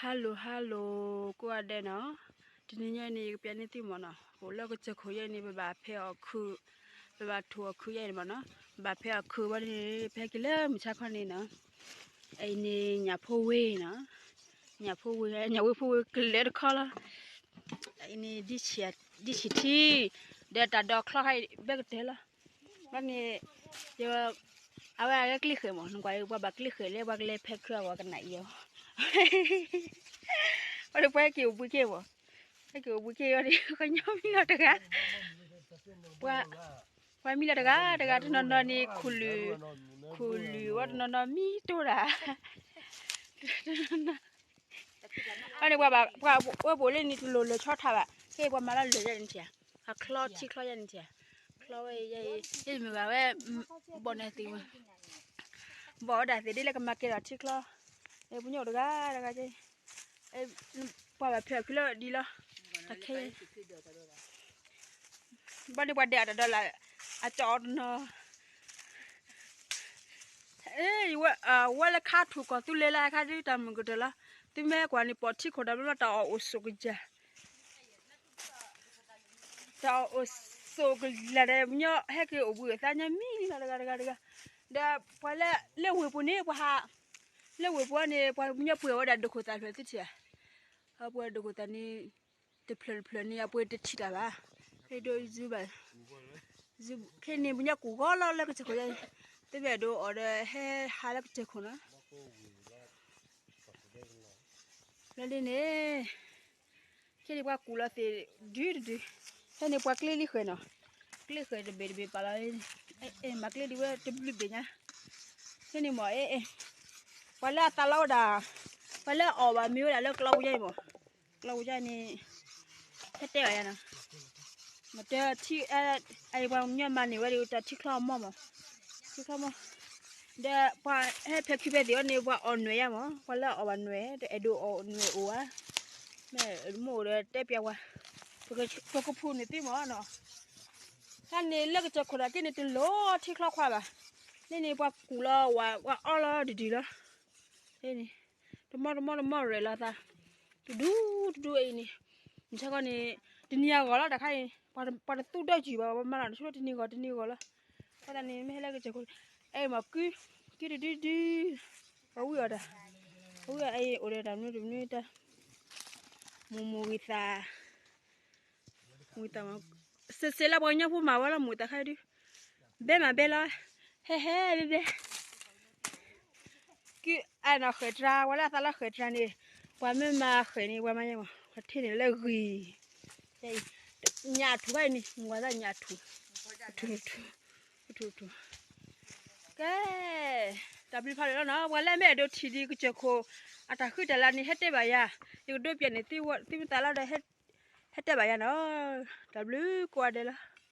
Hello hello ကိးဂၤဒဲးနီၤ, တနံၤညါအံၤန့ၣ် ယကပျးန့ၢ်သုမ့ၢ်နီၤ, အိၣ်လၢကစၢၢ်ခိၣ်ယဲအံၤန့ၣ် ပဘၣ်ဖဲအီၣ်ခုး, ပဘၣ်ထိၣ်အီၣ်ခုးယဲအံၤန့ၣ်မ့ၢ်နီၤ, ပဘၣ်ဖဲအီၣ်ခုးဘၣ်န့ၣ် ပဟဲက့ၤလၢမုၢ်ဆါခီန့ၣ်နီၤ, အံၤန့ၣ်ညၣ်ဖိဝ့ၤနီၤ, ညၣ်ဖိဝ့ၤ ညၣ်ဝ့ၤဖိဝ့ၤကလဲၤတခီလီၤ, အံၤန့ၣ် ဒ်ဆံၣ်ထံ, ဒီးတၢ်ဒိးချီခါအံၤဘၣ်ကတၢၢ်လီၤ, ဘၣ်န့ၣ် အဝဲအဂဲၤကျ့ဃဲၤမ့ၢ် နကွၢ်ပှၤဘၣ်ကျ့ဃဲၤလၢပှၤကလဲၤဖဲခုးအဂီၢ်ကနၣ်အံၤအီၤ, အီၤဒီးပှၤဟဲက့ၤအိၣ်ဘှံးက့ၤမ့ၢ်, ဟဲက့ၤအိၣ်ဘှံးက့ၤအီၤဒီး ကညီမံလီၤတဂၤ, ပှၤမံလီၤတဂၤတဂၤ တနီၤနီၤန့ၣ် ခူၣ်လုာ်, ခူၣ်လုာ်ဝဲ တနီၤနီၤမံတိၢ်တၢ် အန့ၣ်ပှၤဘၣ် ပှၤဝဲဘိးလၢန့ၣ် တလိၣ်လၢာ်ဆီထးဘၣ်, ခဲအံၤပှၤမၤလီၤလၢာ်ယဲန့ၣ်ထံၣ်, အချီထံချီယဲန့ၣ်ထံၣ်, ချီဝဲယဲအံၤ ယဲယမ့ၢ်ဘၣ်ဝဲ ဘီၣ်န့ၣ်သ့ၣ်ဝဲ, ဘီၣ်ဝဲဒၣ်သ့ၣ်ဒ်လၢကမၤကဲထီၣ်ထံချီ, ပညိၣ်တဂၤတဂၤကဲ, ပှၤဘၣ်ဖဲအီၣ်ခုးလၢဒ်လီၤ, တၢ်ခဲ ဘၣ်န့ၣ်ပှၤဒဲးအီၣ်တၢ်ဒီးလၢ အကၠီအီၤတနီၤ, ဝဲလၢခါထူၣ်ကီၢ်သူလ့ၤလၢအခါဒုးတၢ်မုာ်ကတၢၢ်လီၤ, သုမ့ၢ်ကွၢ်န့ၣ် ပိာ်ထံခိၣ်တၢ်ဘျီဘျီ တၢ်အီၣ်အိၣ်ဆိးကယၤ, တၢ်အီၣ်အိၣ်ဆိးကယၤဒီး ပညီဟဲက့ၤအိၣ်ဘှံးအသးညီမံလီၤတဂၤတဂၤတဂၤ, ဒီးပှၤလၢ လၢဝ့ၢ်ပူၤန့ၣ် ပှၤဟး လၢဝ့ၢ်ပူၤန့ၣ် ပှၤကညီပှ့ၤဝဲဒၣ်ဒိၣ်ခိၣ်သၣ်ဖျၢၣ်သုထံၣ်ဧါ, အပှ့ၤဒိၣ်ခိၣ်သၣ်န့ၣ် တဖျၢၣ်တဖျၢၣ်န့ၣ် အပှ့ၤတထံၣ်တၢ်ဘၣ်, ဟဲဒိးယုဘၣ်, ခဲန့ၣ် ပညိၣ်ကူၣ်ဂီၤလီၤလၢကစၢၢ်ခိၣ်ယါအံၤ, သုမ့ၢ်အဲၣ်ဒိးအီၣ်ဒီးဟဲဟးလၢကစၢၢ်ခိၣ်နီၤ, လၢလံန့ၣ် ခဲန့ၣ်ပှၤကူၣ်လီၤသ့ၣ်ဒုတဒု, ခဲန့ၣ်ပှၤကျ့လံဃဲၤနီၤ, ကျ့ဃဲၤတဘ့ၣ်တဘ့ၣ်ပာ်လီၤ, မၤကျ့ဒံးဝဲတဘျုးဘ့ၣ်ညါ, ခဲန့ၣ်မ့ၢ် ပှၤလၢအသးလီဝဲဒၣ်, ပှၤလၢအအီၣ်ဘၣ်မ့ၢ်ဝဲဒၣ်လၢကျီပူၤညါအံၤမ့ၢ်, ကျီပူၤညါန့ၣ် ဟဲတဲဘၣ်ယၤနီၤ, မ့ၢ်တထံ အံၤပှၤကညီမၤန့ၢ်ဝဲဒၣ်တၢ်ထံချီအမီၢ်မ့ၢ်, ထံချီမီၢ်, ဒီးပှၤဟဲဖဲးခုးဖဲးသ့ၣ်အီၤန့ၣ် ပှၤအီၣ်နွဲၣ်ယါမ့ၢ်, ပှၤလၢအအီၣ်ဘၣ်နွဲၣ် တအဲၣ်ဒိးအီၣ်နွဲၣ်အိၣ်ဧါ, မ့ၢ်မိၢ်အိၣ်ဒီးတဲပျးဝဲ, ပကဖိးန့ၢ်သုမ့ၢ်နီၤ, တၢ်န့ၣ်လၢကစၢၢ်ခိၣ်တၢ်က့န့ၣ် တလိၣ်ထံချီခွါဘၣ်, န့ၣ်န့ၣ်ပှၤကူၣ်လီၤဝဲ ပှၤအီလီၤဒုးဒုးလီၤ, န့ၣ် တမီတမီတမီရဲၣ်လီၤသး, တဒူတဒူအံၤန့ၣ်, မုၢ်ဆါခီန့ၣ် တနံၤအဂီၢ်လီၤတၢ်ခါအံၤ, ပှၤတသူဒီးစုၣ်ဘၣ် ပှၤမၤလီၤတဆိတနံၤဂီၢ်တနံၤဂီၢ်လီၤ, အဃိသတးန့ၣ် မ့ၢ်ဟဲလၢကစၢၢ်ခိၣ်, အဲၣ်မၤကု, ကုတဒုဒု, ပှၤဝံအီၤတၢ်, ပှၤဝံအီၤအံၤအိၣ်ဒီးတၢ်မနုၤတမနုၤတၢ်, မိၢ်မိၢ်ဝံသး စ့စ့လၢပှၤကညီဖိမၤဝဲလီၤ မူးသးခါဒု, ဘဲမၤဘဲလီၤ, ဟဲဟဲဘဲဘဲ, ကုအနီၢ်ဃဲၢ်တြၤ ပှၤလၢအသးလီဃဲၢ်တြၤန့ၣ်, ပှၤမ့ၢ်မၤဃဲၢ်န့ၣ် ပှၤမၤယဲမး ပှၤထံၣ်န့ၣ်လၢဂ့ၤ, ညၣ်ထူၣ်ခါအံၤန့ၣ် မူးသးညၣ်ထူၣ်, ထူၣ်ထူၣ်ထူၣ်, ကဲ, တၢ်ဘျုးဖးဒိၣ်လီၤနီၤ ပှၤလၢအမ့ၢ်အဲၣ်ဒိးထံၣ်ဒံးကစၢၢ်ခိၣ် အတၢ်ဃုတၢ်လၤန့ၣ် ဟဲတဲဘၣ်ယၤ, ယကဒိးပျဲန့ၣ် သုမ့ၢ်သးလီဒီး ဟဲတဲဘၣ်ယၤနီၤ, တၢ်ဘျုးကိးဂၤဒဲးလီၤ.